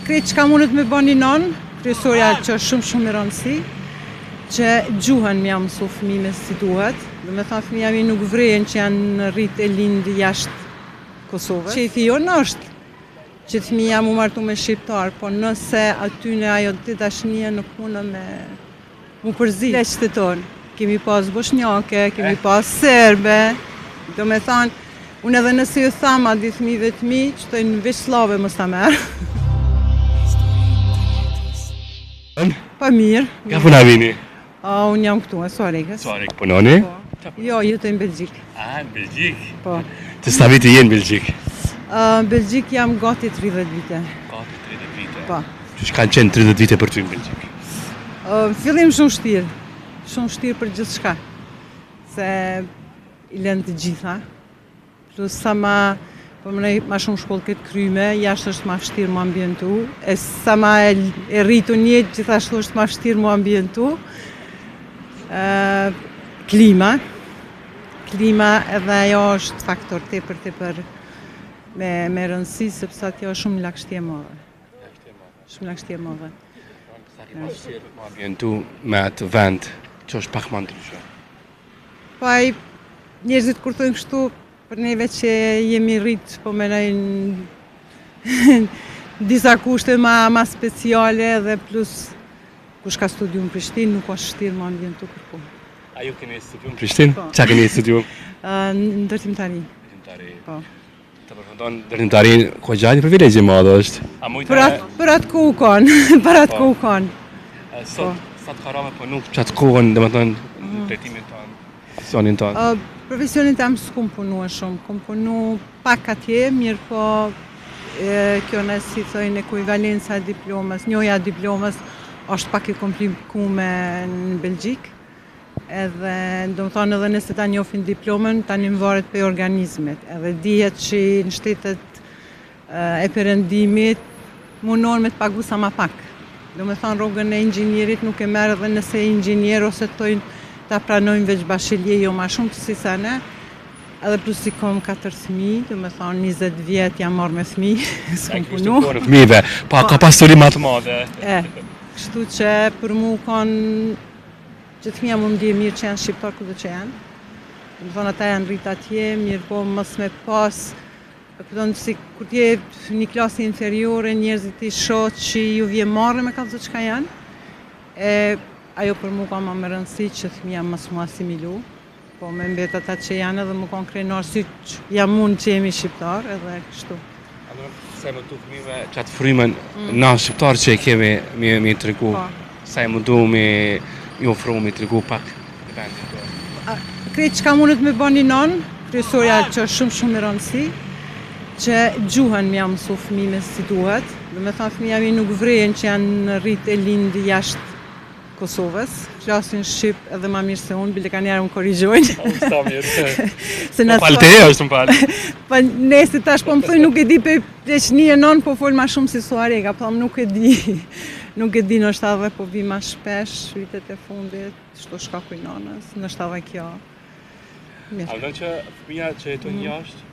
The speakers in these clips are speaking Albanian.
Krejt çka mundet me ba një nonë, kryesorja që është shumë shumë e rëndësi, që gjuhën me ja mësu fëmijëve si duhet, domethanë fëmija mi nuk vrejnë që janë rrit e lind jashtë Kosovës. Qejfi jonë është që fëmija mu martu me shqiptar, po nëse atyne ajo të dashnia nuk mundë me mu përzi. Pleqtë tonë, kemi pas boshnjake, kemi pas serbe, domethanë, unë edhe nëse ju tham a di fëmijëve të mi, që thojnë veç sllave mos ta merr. Pa mirë. Nga po na vini? A, unë jam këtu, e Suharekës. Suharekë punoni? Po. Jo, jetoj në Belgjikë. A, në Belgjikë? Po. Të sa vite je në Belgjikë? Në Belgjikë jam gati 30 vite. Gati 30 vite? Po. Qysh kanë qenë 30 vite për ty në Belgjikë? Në fillim shumë shtirë. Shumë shtirë për gjithçka. Se i lënë të gjitha. Plus sa ma, po mendoj, ma shumë shkollë ke t'kryme, jashtë është ma vështirë mu ambientu, e sa ma e, e rritun je, gjithashtu është ma vështirë mu ambientu. E, klima, klima edhe ajo është faktor tepër, tepër me, me rëndësi, sepse atje është shumë lagështi e madhe. Shumë lagështi e madhe. Sa ke pas vështirë mu ambientu me atë vend, që është pak ma ndryshe? Po ai njerëzit kur thonë kështu, për neve që jemi rrit, po menojnë disa kushte ma, ma speciale dhe plus kush ka studiu në Prishtinë, nuk është vështirë mu ambientu kërku. A ju keni studiu në Prishtinë? Po. Qa keni studiu? Ndërtimtari. Ndërtimtari. Po. Të përfundon ndërtimtarinë, goxha një privilegj i madh është. A mujtë Për atë, për atë kohë u konë, për atë Po. kohë u konë. Sot, Po. sa të ka ra me punu qatë kohën, domethonë, në drejtimin tonë, profesionin tonë. Uh, profesionin tem s'kum punu shumë, kum punu pak atje, mirë po e, kjo në si thojnë ekuivalenca e diplomës, njohja e diplomës është pak e komplikume në Belgjikë. Edhe, domethonë edhe nëse ta njohin diplomën, tani më varet prej organizmit. Edhe dihet që në shtetet e perëndimit munohen me të pagu sa ma pak. Domethonë rrogën e inxhinierit nuk e merr edhe nëse je inxhinier ose të thojnë ta pranojmë veç bashelier, jo ma shumë si sa ne. Edhe plus i kom 4 fëmijë, domethonë 20 vjet jam marrë me fëmijë, s'kom punu. Fëmijëve, pa ka pasuri ma të madhe. E, kështu që për mu kanë Që fëmija mu ndje mirë që janë shqiptar kudo që janë. Domethonë ata janë rrit atje, mirë po mos me pas, e kupton si kur t'je një klasë inferiore, njerëzit i shoh që ju vje marre me kallzu çka janë. E ajo për mu ka ma me rëndësi që fëmija mos mu asimilu, po me mbet ata që janë edhe mu konë krenar si që jam unë që jemi shqiptar edhe kështu. Sa e mundu fëmijëve qatë frymën mm. na shqiptar që e kemi me, me tregu, po. sa e mundu me i ofru me tregu pak në vendin tonë. Krejt çka mundet me ba një nonë, kryesorja që është shumë shumë e rëndësi, që gjuhën me ja mësu fëmijëve si duhet, domethonë fëmija mi nuk vrejnë që janë rrit e lind jashtë Kosovës, flasin shqip edhe ma mirë se unë, bile kanjëherë më korrigjojnë. Po, sa mirë. se na po, te është më fal. Po nëse tash po më thojnë nuk e di pe pleqni e non po fol ma shumë si Suhareka, po nuk e di. Nuk e di, ndoshta edhe po vi ma shpesh vitet e fundit, shto shkaku i nonës, ndoshta edhe kjo. Mirë. A mendon që fëmija që jetojnë mm. jashtë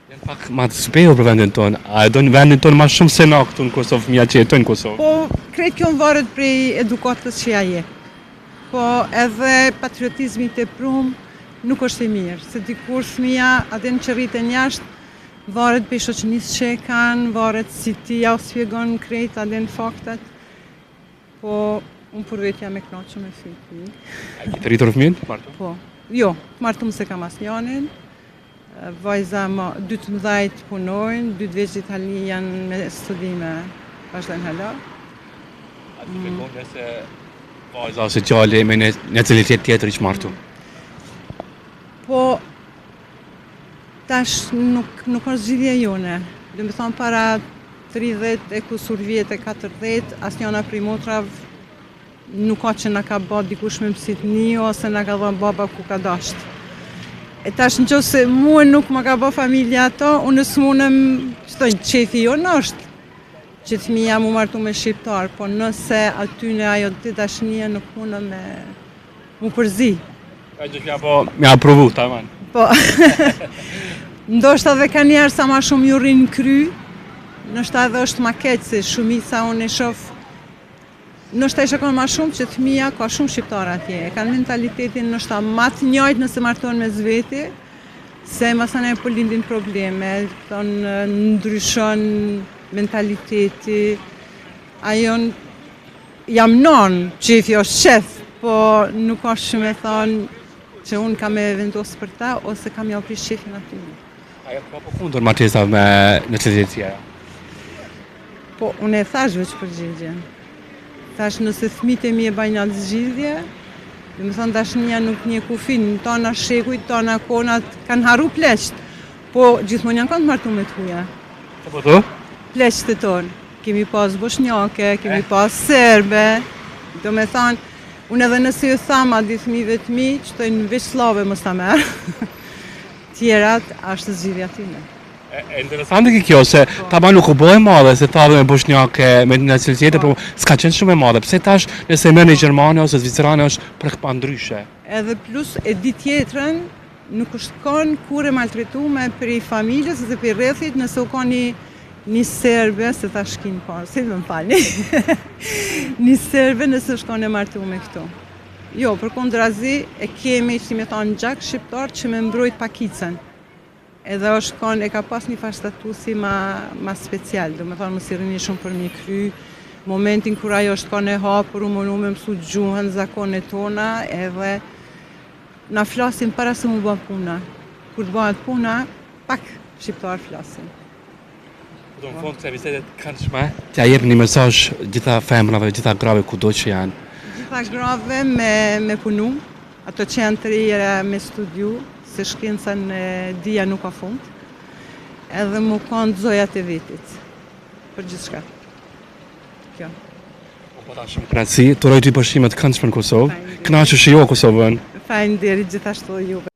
Janë pak ma të zbehur për vendin tonë. A e dojnë vendin tonë ma shumë se na këtu në Kosovë, fëmija që jetojnë në Kosovë? Po, krejt kjo varet prej edukatës që ja jep. Po, edhe patriotizmi i teprum nuk është i mirë, se dikur fëmija, a din që rriten jashtë, varet prej shoqënisë që e kanë, varet si ti ja u spjegon krejt, a din faktet. Po, unë për vetë jam e knaqun me fëmijët mi. A ke të rritur fëmijën? Martu? Po, jo, martum s'e kam asnjanin. Vajza ma, dy të mëdhajt punojnë, dy të vegjlit hali janë me studime, vazhdojnë hala. A të mm. nëse vajza ose djali me një nacionalitet tjetër i që martu? Po, tash nuk, nuk është zgjidhja jone. Domethonë para 30 e kusur vjet e 40, asnjëna prej motrav Nuk ka që na ka ba dikush me mësitni ose na ka dhënë baba ku ka dasht. E tash në qoftë se mua nuk më ka ba familja ato, unë s'munem, që thojnë, qefi jonë është që fëmija mu martu me shqiptar, po nëse atyne ajo të dashnia nuk mundem me mu përzi. Ka gjë që po me aprovu tamam. Po. Ndoshta dhe ka njerë sa ma shumë ju rrinë kry. Ndoshta edhe është ma keq se shumica unë e shof Ndoshta isha kon ma shumë që fëmija ka shumë shqiptarë atje, e kanë mentalitetin ndoshta ma të njëjtë nëse martohen mes veti, se masanej po lindin probleme, thonë ndryshon mentaliteti, ajo jam nonë, qefi është qef, po nuk është që me thonë që unë kam me vendosë për ta, ose kam jau prish qefin atyne. A je pro apo kundër martesave me nacionalitete tjera? Po, unë e thash veç përgjigjen. Thash nëse fëmijët e mi e bajnë atë zgjidhje, domethonë dashnia nuk njeh kufi, në tana shekujt, tana konat, kanë harru pleqt, po gjithmonë janë kanë të martu me të huja. Po po tu? Pleqt e tonë. Kemi pas boshnjake, kemi eh. pas serbe, domethonë, unë edhe nëse ju tham a di fëmijëve të mi, që thojnë veç sllave mos ta merr. Tjerat, është zgjidhja time. E, interesante ke kjo, se po. ta nuk u bë e madhe, se ta dhe me boshnjake, me nacionalitete, po, po s'ka qenë shumë e madhe. Pse tash, nëse merr një po. gjermane ose zvicerane, është për këpa ndryshe? Edhe plus, e di tjetrën, nuk është konë kurrë e maltretume prej familjes dhe prej rrethit, nëse u konë një, një serbe, se ta shkin po, se më falni, një serbe nëse është konë e martume këtu. Jo, përkundrazi, e kemi, si me thonë, gjak shqiptar që me mbrojt pakicën. Edhe është kon, e ka pas një farë statusi ma, ma special, domethonë mos i rrini shumë përmi kry, momentin kur ajo është kon e hapur, u munu me mësu gjuhën, zakonet tona, edhe na flasim para se mu bë puna. Kur të bëhet puna, pak shqiptar flasim. Po në fund kësaj bisede të këndshme, t'ja jep një mesazh gjitha femrave, gjitha grave kudo që janë. Gjitha grave me, me punu, ato që janë të reja me studiu, se shkenca e dija nuk ka fund, edhe mu kanë zojat e vetit, për gjithçka. Kjo. Po po ta shumë kënaqësi, të uroj ty pushime të këndshme në Kosovë. Kënaqu shijo Kosovën. Faleminderit gjithashtu juve.